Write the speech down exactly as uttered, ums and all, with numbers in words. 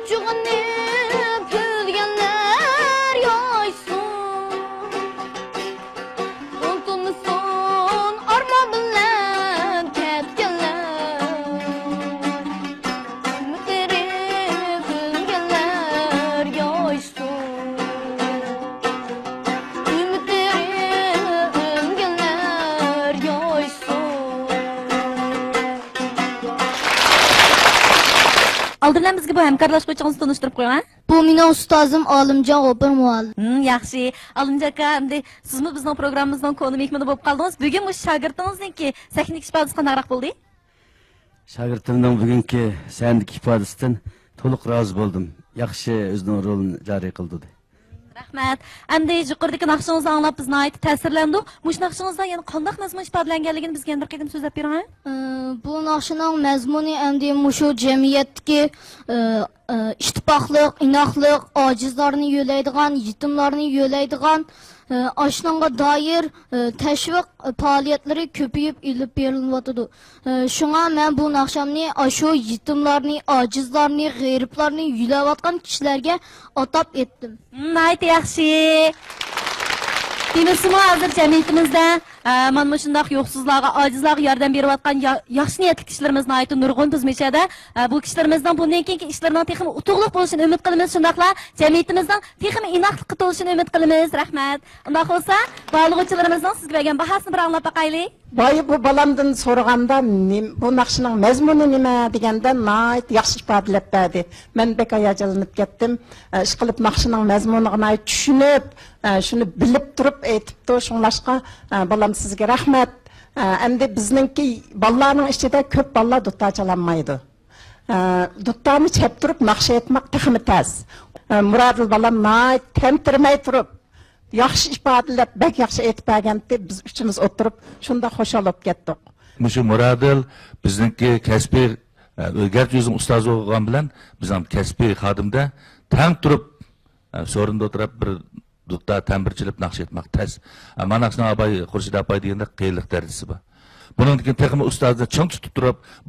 چۇغىنى بىلگەنلەر ياشىسۇن، ئۇنتۇلمىسۇن ئارمان بىلەن كەتكەنلەر. ئۈمىدلىرى ئۆلگەنلەر ياشىسۇن، ئۈمىدلىرى ئۆلگەنلەر ياشىسۇن. ئالدى بىلەن بىزگە بۇ ھەمكارلاشقۇچىڭىزنى تونۇشتۇرۇپ قويۇڭ، ھە؟ بۇ مېنىڭ ئۇستازىم ئالىمجان غوپۇر مۇئەللىم. ھىم، ياخشى. ئالىمجان ئاكا، ئەمدى سىزمۇ بىزنىڭ پروگراممىمىزنىڭ كونا مېھمىنى بولۇپ قالدىڭىز. بۈگۈن مۇشۇ شاگىرتىڭىزنىڭكى سەھنىدىكى ئىپادىسى قانداقراق بولدى؟ شاگىرتىمنىڭ بۈگۈنكى سەھنىدىكى ئىپادىسىدىن تولۇق رازى بولدۇم. ياخشى ئۆزىنىڭ رولىنى جارى قىلدۇردى. رەھمەت. ئەمدى يۇقىرىدىكى ناخشىڭىزنى ئاڭلاپ بىز ناھايىتى تەسىرلەندۇق. مۇشۇ ناخشىڭىزدا يەنە قانداق مەزمۇن ئىپادىلەنگەنلىكىنى بىزگە يەنە بىر قېتىم سۆزلەپ بېرىڭ. ئى، بۇ ناخشىنىڭ مەزمۇنى ئەمدى مۇشۇ جەمئىيەتتىكى، ئى، ئى، ئىتتىپاقلىق، ئىناقلىق، ئاجىزلارنى يۆلەيدىغان، يېتىملارنى يۆلەيدىغان، ئى، ئاشۇنىڭغا دائىر، ئى، تەشۋىق، ئى، پائالىيەتلىرى كۆپىيىپ ئېلىپ بېرىلىۋاتىدۇ. ئى، شۇڭا مەن بۇ ناخشامنى ئاشۇ يېتىملارنى، ئاجىزلارنى، غېرىبلارنى يۆلەۋاتقان كىشىلەرگە ئاتاپ ئېيتتىم. ناھايىتى ياخشى. دېمىسىمۇ، ھازىر جەمئىيىتىمىزدە، ئە، مانا مۇشۇنداق يوقسۇزلارغا، ئاجىزلارغا ياردەم بېرىۋاتقان يا-، ياخشى نىيەتلىك كىشىلىرىمىز ناھايىتى نۇرغۇن بىز مۇشۇ يەردە. ئە، بۇ كىشىلىرىمىزنىڭ بۇندىن كېيىنكى ئىشلىرىنىڭ تېخىمۇ ئۇتۇقلۇق بولۇشىنى ئۈمىد قىلىمىز، شۇنداقلا جەمئىيىتىمىزنىڭ تېخىمۇ ئىناقلىققا تولۇشىنى ئۈمىد قىلىمىز. رەھمەت. ئۇنداق بولسا، بارلىغۇچىلىرىمىزنىڭ سىزگە بەرگەن باھاسىنى بىر ئاڭلاپ باقايلى. بايا بۇ بالامدىن سورىغاندا، نېم-، بۇ ناخشىنىڭ مەزمۇنى نېمە دېگەندە، ناھايىتى ياخشى ئىپادىلەپ بەردى. مەن بەك ھاياجانلىنىپ كەتتىم. ئە، ئىشقىلىپ، ناخشىنىڭ مەزمۇنىغا ناھايىتى چۈشىنىپ، ئە، شۇنى بىلىپ تۇرۇپ ئېيتىپتۇ. شۇڭلاشقا، ئە، بالام، سىزگە رەھمەت. ئە، ئەمدى بىزنىڭكى بالىلارنىڭ ئىچىدە كۆپ بالىلار دۇتار چالالمايدۇ. ئە، دۇتارنى چەپ تۇرۇپ ناخشا ئېيتماق تېخىمۇ تەس. ئە، مۇرادىل بالام ناھايىتى تەمتىرىمەي تۇرۇپ، ياخشى ئىپادىلەپ، بەك ياخشى ئېيتىپ بەرگەنتى. بىز ئۈچىمىز ئولتۇرۇپ شۇنداق خۇشال بولۇپ كەتتۇق. مۇشۇ مۇرادىل بىزنىڭكى كەسپىي، ئە، گەرچە ئۆزۈم ئۇستاز بولغان بىلەن، بىزنىڭ كەسپىي خادىمدە تەڭ تۇرۇپ، ئە، سورۇندا ئولتۇرۇپ بىر دۇتار تەمبۇر چېلىپ ناخشا ئېيتماق تەس. ئە، مانا شۇنىڭ ئاباي، خۇرشىد ئاپاي دېگەندەك قىيىنلىق دەرىجىسى بار. بۇنىڭدىن كېيىن تېخىمۇ ئۇستازنى چىڭ تۇتۇپ تۇرۇپ، بۇ